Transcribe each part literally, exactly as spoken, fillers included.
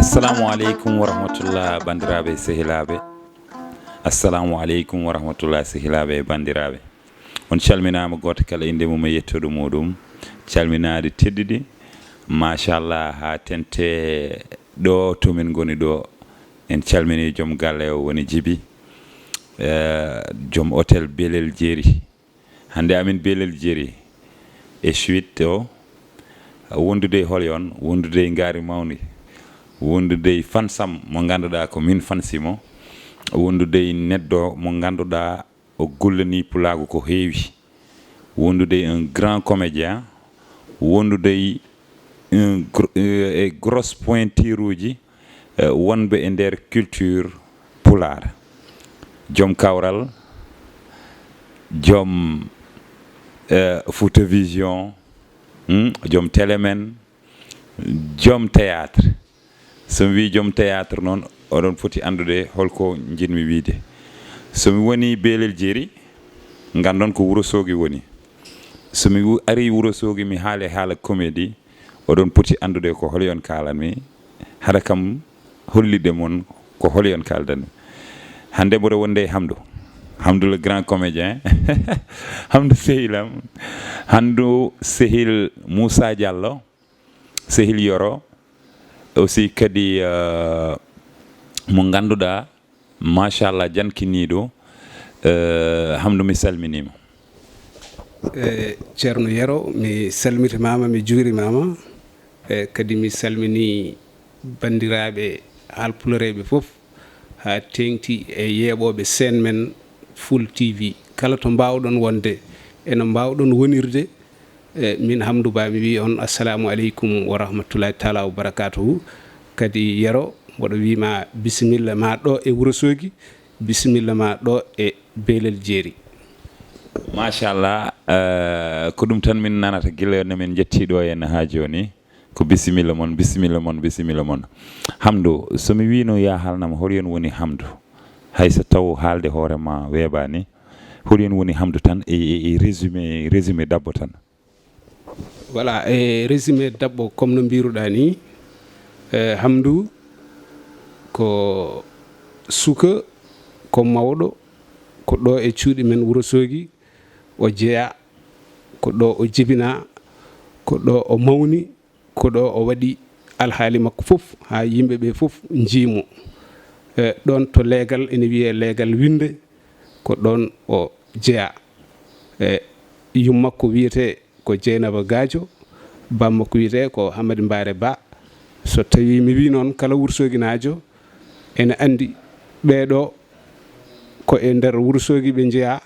Assalamu aleykum wa rahmatullah, banndiraaɓe e sehilaaɓe. Assalamu aleykum wa rahmatullah, sehilaaɓe e banndiraaɓe. On calminaama, gooto kala innde mum e yettoode muɗum. Calminaade teddude, machallah, haa tente ɗo to min ngoni ɗo. En calminii joom galle o woni Jibi, eh, joom hôtel Belel Jeeri. Hannde amin Belel Jeeri e suite o, wondude e holi on, wondude e ngaari mawndi, wondude e fansam mo ngannduɗaa ko min fansi mo, wondude e neɗɗo mo ngannduɗaa o gollanii pulaagu ko heewi, wondude e un grand comédien, wondude e un gr-, eh, e grosse pointure uji, eh, wonɓe e nder culture pulaar. Joom kawral, joom, eh, Fouta Vision, hmm, joom télé men, joom théâtre. So mi wii joom théâtre noon, oɗon foti anndude holko njiɗmi wiide. So mi woni Belel Jeeri, nganndon ko Wuro Soogi woni. So mi wu-, arii Wuro Soogi, mi haale haala comédie, oɗon poti anndude ko holi on kaalanmi. Hara kam hollitde mon ko holi on kaaldanmi. Hannde mboɗo wonde e Hamdou. Hamdou le grand comédien. Hamdou sehilam. Hamdou sehil Moussa Diallo. Sehil Yoro. Aussi kadi, euh, mo ngannduɗaa, machallah, jankiniiɗo. Euh, Hamdou, mi salminiima. E, Ceerno Yero, mi salmitimaama, mi juurimaama. E, kadi mi salminii banndiraaɓe haalpulareeɓe fof, haa teeŋti e yeeɓooɓe seen men Full T V. Kala to mbaawɗon wonde, e no mbaawɗon wonirde, e, min Hamdou Ba, mi wii on, assalamu aleykum wa rahmatullahi taala wa barakatuhu. Kadi Yero, mboɗo wii ma bisimilla ma ɗo e Wuro Soogi, bisimilla ma ɗo e Belel Jeeri. Machallah, eh, ko ɗum tan min nanata gila no min njetti ɗo henna haa jooni. Ko bisimilla mon, bisimilla mon, bisimilla mon. Hamdou, so mi wiino ya haalnam hol yon woni Hamdou? Hay so taw haalde hoore ma weeɓaani, hol yon woni Hamdou tan e, e, e résumé, résumé dabbo tan? Voilà, e résumé dabbo, comme no mbiruɗaa ni, e, Hamdou ko suka, ko mawɗo, ko ɗo e cuuɗi men Wuro Soogi o jeyaa, ko ɗo o jibinaa, ko ɗo o mawni, ko ɗo o waɗi alhaali makko fof, haa yimɓe ɓe fof njii mo. E, ɗoon to leegal, ene wiyee leegal winnde, ko ɗoon o jeyaa. E, yummakko wiyetee ko Jeynaba Gaajo, bammakko wiyetee ko Hamadi Mbaare Ba. So tawii mi wii noon, kala Wuro Sooginaajo ene anndi ɓee ɗoo ko e nder Wuro Soogi ɓe njeyaa,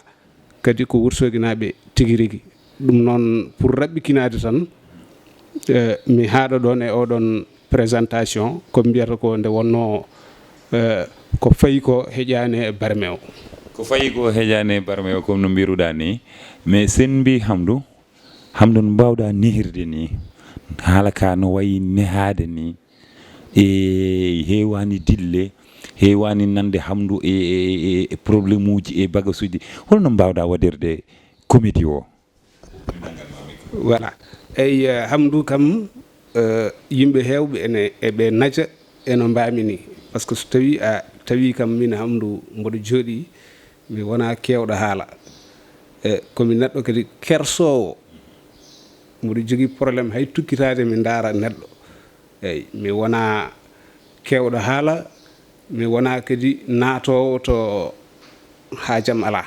kadi ko Wuro Sooginaaɓe tigi rigi. Ɗum noon, pour raɓɓikinaade tan, eh, mi haaɗa ɗoon e oɗon présentation, ko mbiyata ko nde wonnoo, eh, ko fayi ko heƴaani e barme o. Ko fayi ko heƴaani e barme o, comme no mbiruɗaa ni. Mais sen mbi Hamdou, Hamdou no mbaawɗaa nehirde ni, haala ka no wayi nehaade ni, e heewaani dille, heewaani nande Hamdou e, e, e, e problème uji e bagasuji. Holno mbaawɗaa waɗirde comédie o? Voilà. Eyi, eh, Hamdou kam, eh, yimɓe heewɓe ene, eɓe naja e no mbaami ni. Par ce que so tawii a tawii kam min Hamdou mboɗo jooɗii, Mi wonaa keewɗo haala. E, ko mi neɗɗo kadi kersoowo. Mboɗo jogii problème hay tukkitaade mi ndaara neɗɗo. Eyi, mi wonaa keewɗo haala, mi wonaa kadi naatoowo to haajam alaa.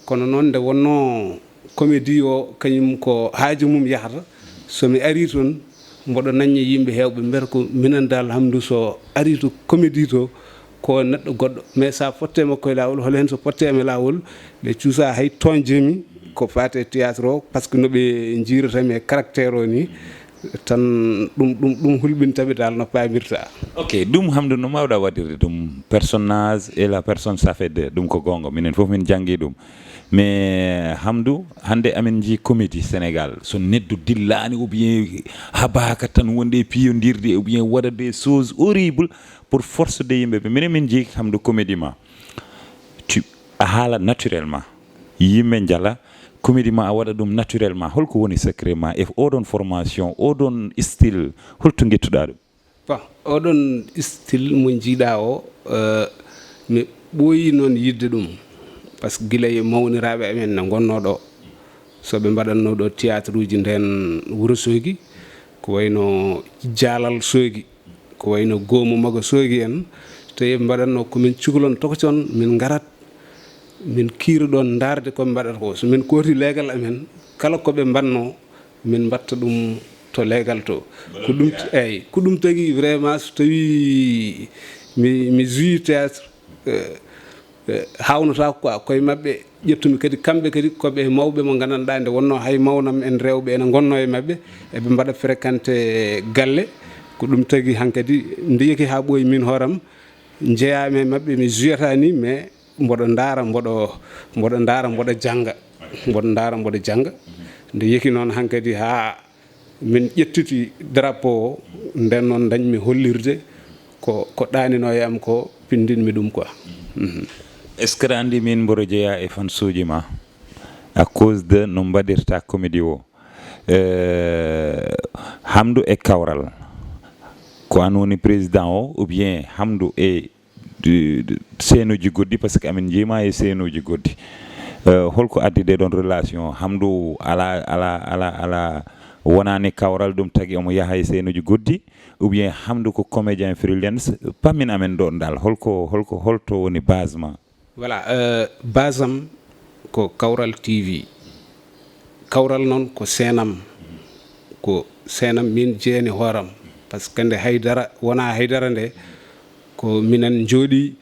Kono noon, nde wonnoo comédie o, kañum ko haaju mum yahata, so mi arii toon, mboɗo nañña yimɓe heewɓe, mbiyata ko minen dal, Hamdou, so arii to comédie to, ko neɗɗo goɗɗo. Mais so a fottee makko e laawol, hol heen so fottee am e laawol, ɓe cuusa hay toñde mi ko faati e théâtre o, par ce que no ɓe njiirata mi e caractère o nii, tan ɗum, ɗum, ɗum hulɓinta mi dal no paamirta. Ok, ɗum, Hamdou, no mbaawɗa waɗirde ɗum? Personnage et la personne, ça fait deux. Ɗum ko goonga, minen fof min janngi ɗum. Mais Hamdou, hannde amin njii comédie Sénégal, so neɗɗo dillaani ou bien habaaka tan, wonde e piyondirde ou bien waɗa des choses horribles pour force de yimɓe ɓe. Minen min njii, Hamdou, comédie ma. Tu, a haala naturellement. Yimɓe njala, comédie ma a waɗa ɗum naturellement. Holko woni secret ma? E oɗon formation, oɗon style, holto ngettuɗa ɗum? Bon, oɗon style mo njiiɗa o, eh, mi ɓooyi noon yiɗde ɗum. Par ce que gila e mawniraaɓe amen ne ngonnoo ɗo. So ɓe mbaɗatnoo ɗo théâtre uji ndeen Wuro Soogi, ko wayno Jaalal Soogi, ko wayno Goomu Mago Soogi en, tawi ɓe mbaɗatnoo ko min cukalon tokocon, min ngarat, min kiira ɗoon ndaarde ko ɓe mbaɗata ko. So min kooti leegal amen, kala ko ɓe mbaɗnoo, min mbaɗta ɗum to leegal to. Ko ɗum, eeyi, ko ɗum tagi vraiment, so tawii mi, mi jouii théâtre, eh, eh, haawnotaako quoi, koye maɓɓe ƴettumi kadi, kamɓe kadi ko ɓe mawɓe mo nganndanɗaa nde wonnoo hay mawnam en rewɓe ene ngonnoo e maɓɓe, eɓe mbaɗa fréquenté galle. Ko ɗum tagi hankadi nde yeki haa ɓooyi min hooram, njeyaami e maɓɓe, mi jouata ni, mais mboɗo ndaara, mboɗo, mboɗo ndaara, mboɗo jannga. Mboɗo ndaara, mboɗo jannga. Nde yeki noon hankadi haa min ƴettiti drapeau o, nden noon dañmi hollirde ko, ko ɗaaninoo e am ko, pinndinmi ɗum quoi. Mhm. Est-ce que aɗa anndi min mboɗo jeyaa e fansuuji ma à cause de no mbaɗirta comédie o? Euh, Hamdou e Kawral, ko an woni président o, ou bien Hamdou e de, de, seenuuji goɗɗi, par ce que amin njiima e seenuuji goɗɗi. Euh, holko addi ɗee ɗoon relation? Hamdou ala, ala, ala, ala, wonaani Kawral, ɗum tagi omo yaha e seenuuji goɗɗi, ou bien Hamdou ko comédien freelance? Pammin amen ɗoon dal, holko, holko, holto woni base ma? Voilà, euh, base am ko Kawral T V. Kawral noon ko seenam, ko seenam min jeeni hooram, par ce que nde haydara wonaa haydara nde, ko minen njooɗii,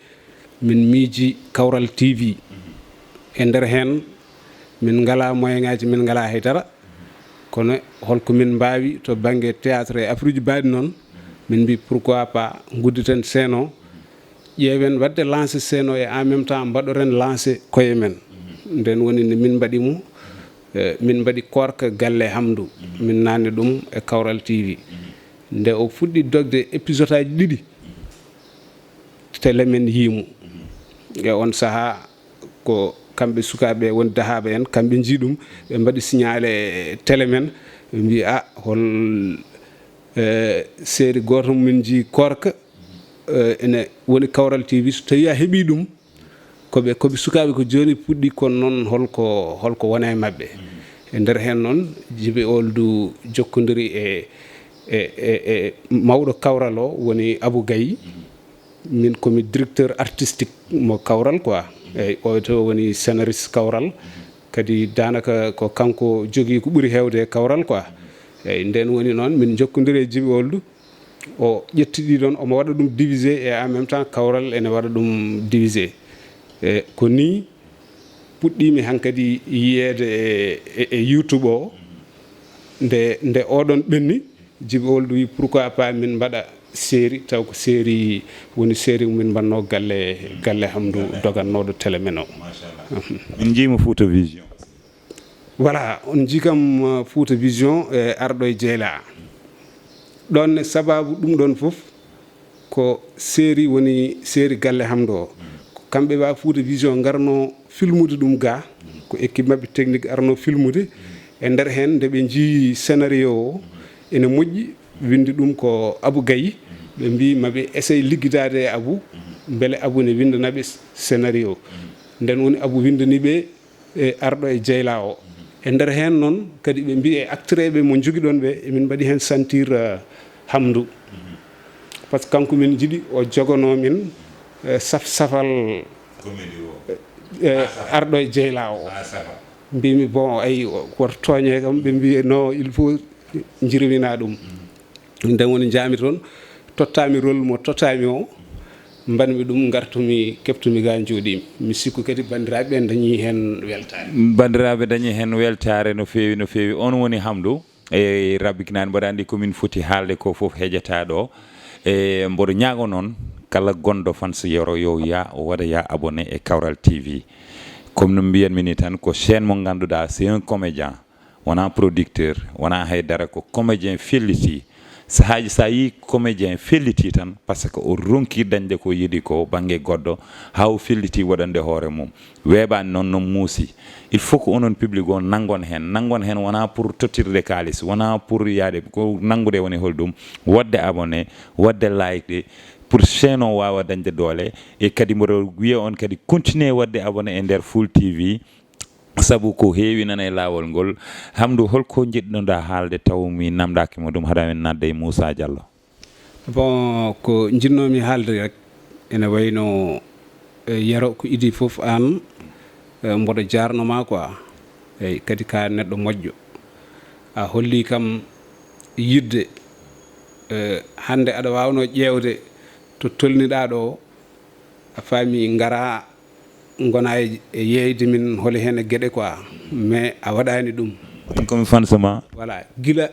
min miiji Kawral T V. E nder heen, min ngalaa moyen ŋaaji, min ngalaa haydara, kono holko min mbaawi to bannge théâtre e affaire uji baaɗi noon, min mbii pourquoi pas ngudditen scène o, ƴeewen waɗde lancé scène o et en même temps mbaɗoren lancé koye men. Nden woni nde min mbaɗi mo, eh, min mbaɗi Koorka Galle Hamdou. Min nanni ɗum e Kawral T V. Nde o fuɗɗi dogde épisode aji ɗiɗi, télé men yii mo. E on sahaa, ko kamɓe sukaaɓe woni dahaaɓe en, kamɓe njii ɗum, ɓe mbaɗi signalé télé men, ɓe mbii, "A, hol, eh, série gooto min njii Koorka, eh, ene woni Kawral T V, so tawii a heɓii ɗum, ko ɓe, ko ɓe sukaaɓe ko jooni puɗɗi, kono noon holko, holko wona e maɓɓe?" E nder heen noon, Jibi Ould jokkondiri e, e, e, e mawɗo Kawral o, woni Abou Gaye. Min ko mi directeur artistique mo Kawral quoi. Eyyi, o to woni scénariste Kawral. Kadi daanaka ko kanko jogii ko ɓuri heewde e Kawral quoi. Eyyi, nden woni noon min njokkondiri e Jibi Ould. O ƴetti ɗi ɗoon, omo waɗa ɗum divisé et en même temps Kawral ene waɗa ɗum divisé. E ko nii puɗɗiimi hankadi yiyeede e, e, e YouTube o. Nde, nde oɗon ɓenni, Jibi Ould wi, "Pourquoi pas min mbaɗa série, taw ko série woni série min mbaɗnoo galle, galle Hamdou dogannooɗo télé men o." Machallah. Min njiima Fouta Vision. Voilà, on njii kam, uh, Fouta Vision e arɗo e jeyla. Ɗoon ne sababu ɗum ɗoon fof ko série woni série Galle Hamdou o. Ko kamɓe wa Fouta Vision ngarno filmude ɗum ga. Ko équipe maɓɓe technique arno filmude. E nder heen nde ɓe njii scénario o ene moƴƴi, windi ɗum ko Abou Gaye. Ɓe mbii maɓe essaye liggidaade e Abou, mbele Abou ne windana ɓe scénario. Nden woni Abu winndani ɓe e arɗo e jeyla o. E nder heen noon kadi ɓe mbiyi e acteurɓe mo njogiɗon ɓe, emin mbaɗi heen sentir, eh, Hamdu. Par ce que kanko min njiɗi o jogonoo min, eh, saf-safal, eh, arɗo e jeyla o. Mbimi, bon, ay, woto tooñe kam, ɓe mbi, non, il faut jirwina ɗum. Nden woni njaami toon, tottaami rôle mo tottaami o, mbanmi ɗum, ngartumi, keɓtumi ga, njooɗimi. Mi sikku kadi banndiraaɓe ɓe dañi heen weltaare. Banndiraaɓe dañi heen weltaare no feewi, no feewi. On woni Hamdu. E rabbikinaani, mboɗo anndi ko min foti haalde ko fof heƴata ɗo. E mboɗo ñaago noon, kala gonɗo fans Yero, yo ya o waɗa ya abonné e Kawral T V. Comme no mbiyanmi ni tan, ko chaîne mo ngannduɗaa, c'est un comédien. Wonaa producteur, wonaa hay dara, ko comédien felliti. Sahaaji, so a yii comédien felliti tan, parce que o ronki dañde ko yiɗi ko bannge goɗɗo, haa o felliti waɗande hoore mum. Weeɓaani noon, no muusi. Il faut que onon public o nanngon heen. Nanngon heen wonaa pour tottirde kaalis, wonaa pour yaade, ko nanngude woni holɗum? Waɗde abonné, waɗde like, pour chaîne o waawa dañde doole. E kadi mboɗo wiya on kadi, continuer waɗde abonné e nder Full T V. Sabu ko heewi nana e laawol ngol. Hamdu, holko njiɗnoɗaa haalde taw mi namdaaki mo ɗum, hade amen naatde e Moussa Diallo? Bon, ko njiɗnoomi haalde rek, ene wayno, eh, Yero, ko idii fof aan, eh, mboɗo jaarno ma quoi. Eyi, kadi ka neɗɗo moƴƴo. A holli kam yiɗde, eh, hannde aɗa waawno ƴeewde to tolniɗaa ɗo, a faami, ngara ngona e, e yeeyde min holi heen e geɗe quoi, mais a waɗaani ɗum. Min ko mi fans ma. Voilà, gila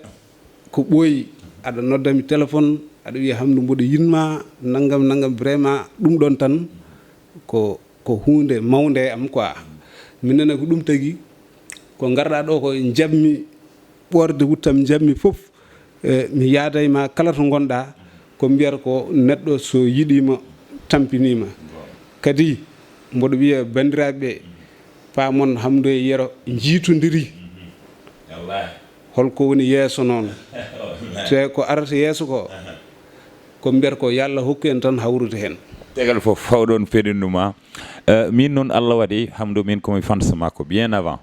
ko ɓooyi, aɗa nodda mi téléphone, aɗa wiya, "Hamdu, mboɗo yiɗ ma, nanngam, nanngam." Vraiment, ɗum ɗoon tan ko, ko huunde mawnde e am quoi. Min nana ko ɗum tagi, ko ngarɗaa ɗo ko, njaɓmi ɓoorde wuttam, njaɓmi fof, eh, mi yaada e ma kala to ngonɗaa, ko mbiyata ko neɗɗo so yiɗiima, tampiniima. Kadi mboɗo wiya banndiraaɓe ɓe, paamon Hamdu e Yero njiitondiri. Wallaahi. Holko woni yeeso noon? Te ko arata yeeso ko, ko mbiyata ko, yo Allah hokku en tan hawrude heen. Tegal fof fawɗon peɗinɗuma. Eh, min noon, Allah waɗi, Hamdu, min ko mi fans makko bien avant.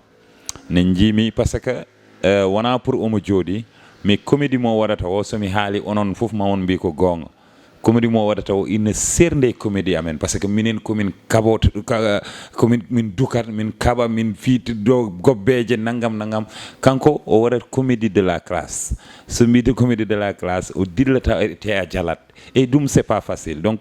Ne njiimi, parce que, eh, wonaa pour omo jooɗi, mais comédie mo waɗata o, so mi haali, onon fof ma on mbi ko goonga. Comédie mo waɗata o ina seernde e comédie amen, parce que minen komin kaɓoto, ka-, komin, min dukat, min kaɓa, min fiiti do gobbeeje, nanngam, nanngam. Kanko o waɗat comédie de la classe. So mbiide comédie de la classe, o dillata te a jalat. E ɗum, c'est pas facile. Donc,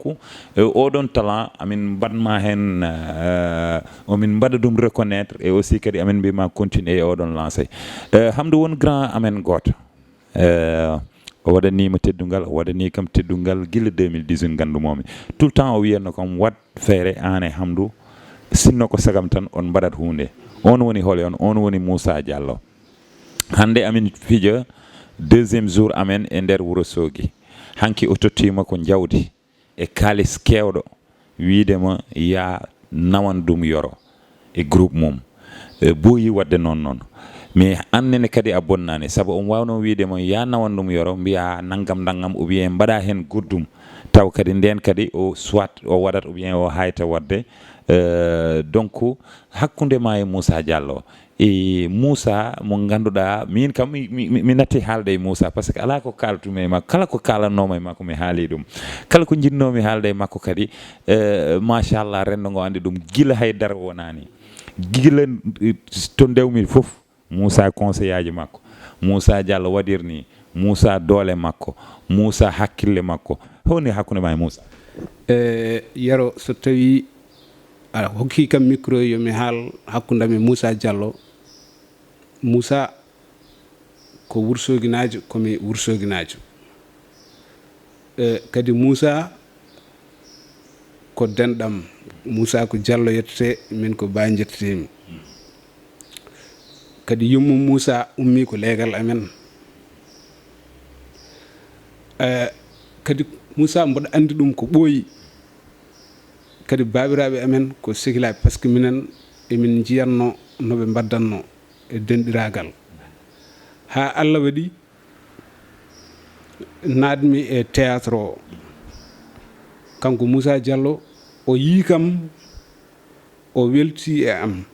eh, oɗon talent, amin mbaɗma heen, eh, omin mbaɗa ɗum reconnaître, et aussi kadi amin mbima continue e oɗon lancé. Eh, Hamdu, won grand amen gooto. Eh, o waɗaniima teddungal, o waɗanii kam teddungal gila deux mille dix-huit, nganndumoo-mi. Tout le temps o wiyatno kam, "Waɗ feere aan e Hamdu, sinno ko sagam tan, on mbaɗat huunde." On woni holi on? On woni Moussa Diallo. Hannde amin fija deuxième jour amen e nder Wuro Soogi. Hanki o tottiima ko njawdi e kaalis keewɗo, wiide ma yaa nawan ɗum Yoro e groupe mum. E, ɓooyi waɗde noon noon. Mais aan nene kadi a bonnaani, sabu omo waawnoo wiide ma yaa nawan ɗum Yoro, mbiya nanngam nanngam, ou bien mbaɗa heen goɗɗum. Taw kadi ndeen kadi o soit o waɗat ou bien o hayta waɗde. Euh, donc, hakkunde ma e Moussa Diallo, e Moussa mo ngannduɗaa, min kam mi, mi, mi, mi natti haalde e Moussa, parce que alaa ko kaalatumi e makko, kala ko kaalannoomi e makko mi haali ɗum, kala ko njiɗnoomi haalde e makko kadi, eh, machallah, renndo ngo anndi ɗum, gila hay dara wonaani, gila, eh, to ndewmi fof, Moussa conseillaaji makko, Moussa Diallo waɗirni, Moussa doole makko, Moussa hakkille makko, howni hakkunde ma e Moussa? Eh, Yero, so tawii a hokkii kam micro, yo mi haal hakkunde am e Moussa Diallo. Moussa ko Wursoginaajo, ko mi Wursoginaajo. Eh, kadi Moussa ko denɗam. Moussa ko Diallo yettete, min ko Ba njettetemi. Kadi yummum Moussa ummii ko leegal amen. Eh, kadi Moussa, mboɗo anndi ɗum ko ɓooyi. Kadi baabiraaɓe amen ko sehilaaɓe, par ce que minen emin njiyatno no ɓe mbaddatno e denɗiraagal. Haa Allah waɗi naatmi e théâtre o. Kanko Moussa Diallo, o yii kam, O welti e am.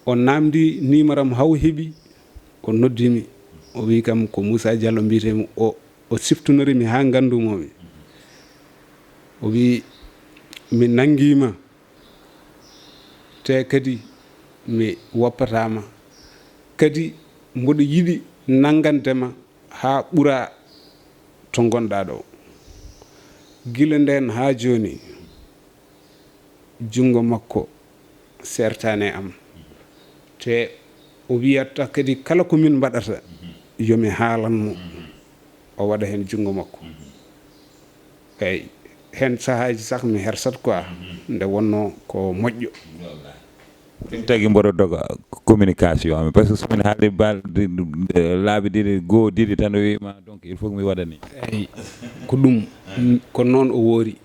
O namdi nimaram haw heɓi, o noddi mi. O wi kam ko Moussa Diallo mbiyetemi. O, o siftunori mi ha gandumomi. O wi mi nangima, te kadi mi woppatama. Kadi mboɗo yiɗi nangandema ha ɓura to gonɗa ɗo. Gila nden ha joni, jungo makko sertani e am. Te o wiyata kadi kala ko min mbaɗata, yo mi haalan mo, o waɗa heen jungo makko. Eyyi, heen sahaaji sah mi hersat quoi, nde wonno ko moƴƴo. Ɗum tagi mboɗo doga communication amen, parce que somin haali balɗe, laabi ɗiɗi, goo, ɗiɗi tan, o wima donc il faut que mi waɗani. Eyyi, ko ɗum, ko noon o woori.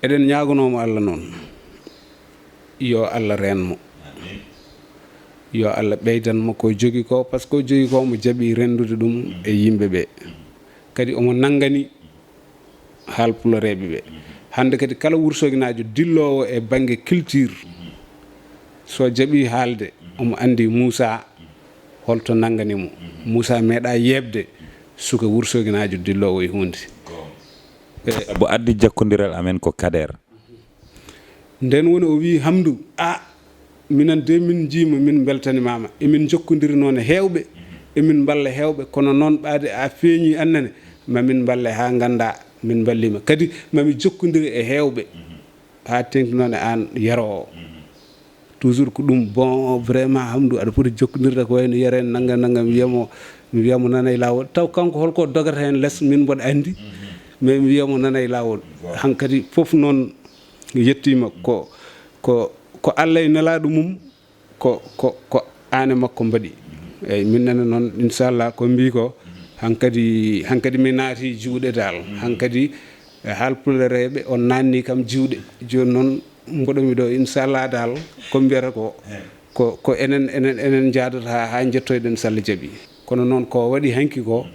Eɗen ñaagonoo mo Allah noon, yo Allah reen mo, yo Allah ɓeydan mo ko jogi ko, parce que ko jogi ko mo jaɓi renndude ɗum e yimɓe ɓe. Kadi omo nanngani haalpuloreeɓe ɓe. Hannde kadi kala wursoginaajo dilloowo e bannge culture, so jaɓi haalde, omo anndi Moussa holto nanngani mo. Moussa meeɗa yeeɓde suka wursoginaajo dilloowo e huunde. Sabu addi jokkondiral amen ko Kader. Nden woni o wi Hamdu, a, minen de min njiima, min mbeltanimaama. Emin njokkondiri noon e heewɓe, emin mballa heewɓe, kono noon ɓaade a feeñi annene, ma min mballe haa ngannda min mballima. Kadi ma mi jokkondiri e heewɓe, haa teŋti noon e aan Yero o. Toujours ko ɗum, bon, vraiment Hamdu aɗa foti jokkondirde ko wayno Yero en nangam nangam, mi wiyamo, mi wiyamo nana e laawol. Taw kanko holko dogata heen les, min mboɗo anndi, mais mi wiyamo nana e laawol. Hankadi fof noon yettiima ko, ko, ko Allah e nelaaɗo mum, ko, ko, ko aan e makko mbaɗi. Eyyi, min nana noon, inchallah, ko mbi ko, hankadi, hankadi mi naati juuɗe dal. Hankadi, e haalpulereeɓe, on naanni kam juuɗe. Jooni noon, mboɗo mi ɗo, inchallah dal, ko mbiyata ko, ko, ko enen, enen, enen njaadata haa, haa njettoyɗen, so Allah jaɓi. Kono noon, ko waɗi hanki ko,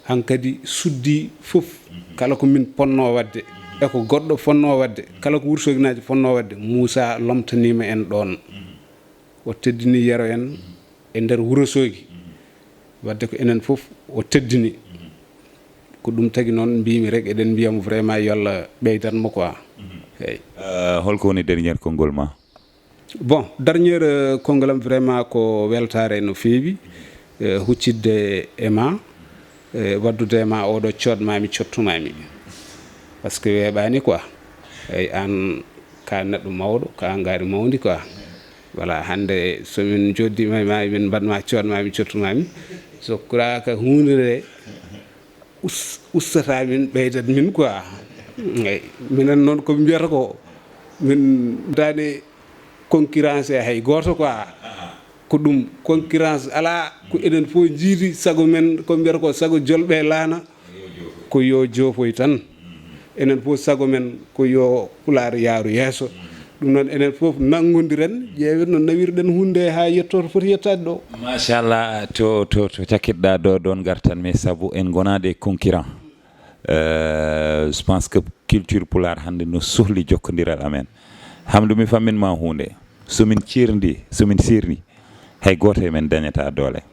hankadi suddi fof, kala ko min ponno waɗde, e ko goɗɗo fonno waɗde, kala ko wursoginaajo fonno waɗde, Moussa lomtaniima en ɗoon. O teddini Yero en e nder Wurosoogi. Waɗde ko enen fof o teddini. Ko ɗum tagi noon mbimi rek, eɗen mbiyamo vraiment yo Allah ɓeydan mo quoi. Eyyi. Euh, holko woni dernier konngol ma? Bon, dernier, euh, konngol am vraiment ko weltaare no feewi, euh, huccidde e ma, euh, waddude e ma oɗo coodmami, cottumami. Parce que weeɓani quoi. Eyyi, aan ka neɗɗo mawɗo, ka ngaari mawndi quoi. Voilà, hannde so min njoddiima e ma, min mbaɗma, coodmami, cottumami. So kuraaka huunde nde, us-, ustata min, ɓeydat min quoi. Eyyi, minen noon ko mbiyata ko, min dane concurrence e hay gooto quoi. Ko ɗum, concurrence alaa, ko enen fof njiidi sago men, ko mbiyata ko sago jolɓe laana, ko yo joofoy tan. Enen fof sago men ko yo Pulaar yaaru yeeso. Ɗum noon enen fof nanngondiren, ƴeewen no nawirɗen huunde haa yetto to foti yettaade ɗo. Machallah, to, to, to cakkitɗa ɗo, ɗon gartan mi, sabu en gonaade concurrent. Euh, je pense que culture Pulaar hannde no sohli jokkondiral amen. Hamdu, mi fammin ma huunde. So min cirndi, so min cirndi, hay gooto e men dañata doole.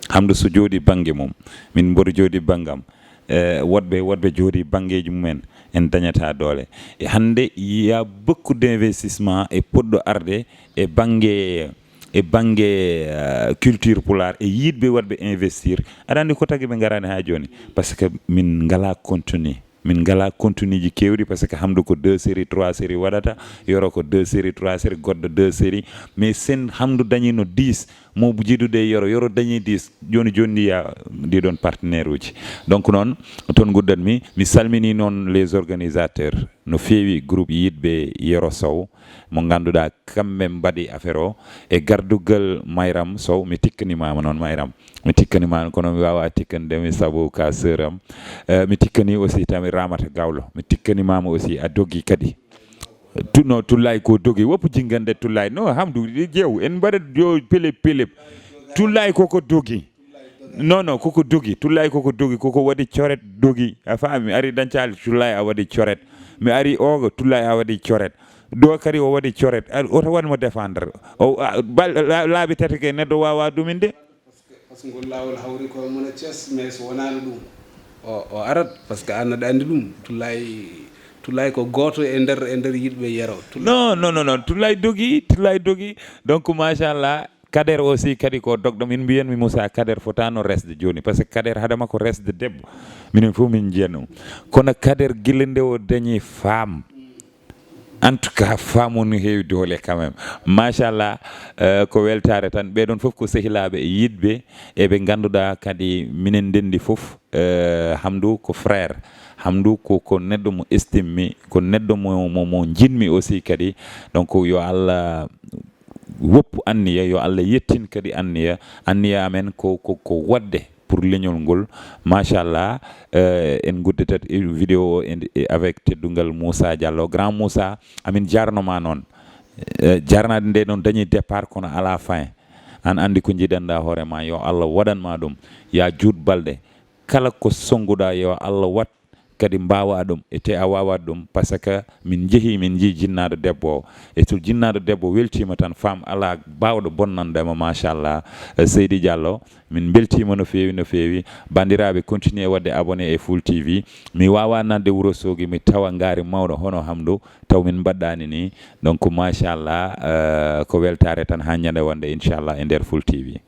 Hamdu so jooɗi bannge mum, min mboɗo jooɗi banngam. Eh, woɗɓe, woɗɓe jooɗi banngeeji mumen, en dañata doole. E hannde, il y a beaucoup d'investissement e poɗɗo arde e bannge, e bannge, eh, culture Pulaar, e yiɗɓe waɗɓe investir. Aɗa anndi ko tagi ɓe ngaraani haa jooni? Parce que min ngalaa contenu. Min ngalaa contenuji keewɗi, parce que Hamdu ko deux séries, trois séries waɗata, Yoro ko deux séries, trois séries, goɗɗo deux séries. Mais sen Hamdu dañino dix, mo jiidude e Yoro, Yoro dañi dix, jooni jooni ndi ya, ndi ɗon partenaire uji. Donc noon, toon nguddanmi, mi salmini noon les organisateurs, no feewi groupe yiɗɓe Yoro Sow, mo ngannduɗaa kamɓe mbaɗi affaire o, e gardugal Mayram Sow, mi tikkanimaama noon Mayram. Mi tikkanimaama, kono mi waawaa tikkanude mi sabu ka sœur am. Eh, mi tikkani aussi tami Ramata Gawlo. Mi tikkanimaama aussi, a dogi kadi. Tu-, no, Tullaay ko dogi. Woppu jingande Tullaay. No, Hamdu, jeew. En mbaɗa yo pelep, pelep. Tullaay koko dogi. Non, non, koko dogi. Tullaay koko dogi. Koko waɗi coret dogi. A faami? Mi ari Dañcaali, Tullaay a waɗi coret. Mi ari Oogo, Tullaay a waɗi coret. Do kadi o waɗi coret. Al-, oto waɗ mo défendre. O, a, bal-, la-, laabi tati ke neɗɗo wawa ɗuminde. Parce que ngol laawol hawri koye mum e Thiès, mais so wonaano ɗum, o, o arat, parce que an aɗa anndi ɗum. Tullaay, Tullaay ko gooto e nder, e nder yiɗɓe Yero. Tullaay. Non, non, non, non. Tullaay dogi, Tullaay dogi. Donc, machallah, Kader aussi kadi ko dogɗo. Min mbiyanmi Moussa, Kader fotano resde jooni, parce que Kader haade makko resde debbo, minen fof min njiyan ɗum. Kono Kader gila nde o dañi femme, en tout cas, femme o no heewi doole quand même. Machallah. Euh, ko weltare tan. Ɓeɗon fof ko sehilaaɓe e yiɗɓe, e ɓe ngannduɗaa kadi minen ndenndi fof. Euh, Hamdou ko frère, Hamdou ko, ko neɗɗo mo estimmi, ko neɗɗo mo, mo, mo njiɗmi aussi kadi. Donc, yo Allah woppu anniya, yo Allah yettin kadi anniya. Anniya amen ko, ko, ko waɗde pour leñol ngol. Machallah. Euh, en gudditat vidéo o e, e avec teddungal Moussa Diallo, grand Moussa. Amin jarnoma noon. Euh, jarnade nde noon dañi départ kono ala fin. An anndi ko njiɗanɗa hoore ma, yo Allah waɗan ma ɗum. Ya juut balɗe. Kala ko sonnguɗa, yo Allah wat kadi mbawa ɗum, e te a wawat ɗum, parce que min jeehi, min jii jinnaɗo debbo o. E so jinnaɗo debbo weltima tan, femme ala bawɗo bonnande mo, machallah. Eh, Seydi Diallo, min beltima no feewi, no feewi. Bandiraɓe, continue wadde abonné e Full T V. Mi wawa nadde Wuro Sogi, mi tawa ngaari mawɗo hono Hamdou, taw min mbaɗɗani ni. Donc, machallah, eh, ko weltare tan ha ñande wonde, inchallah, e nder Full T V.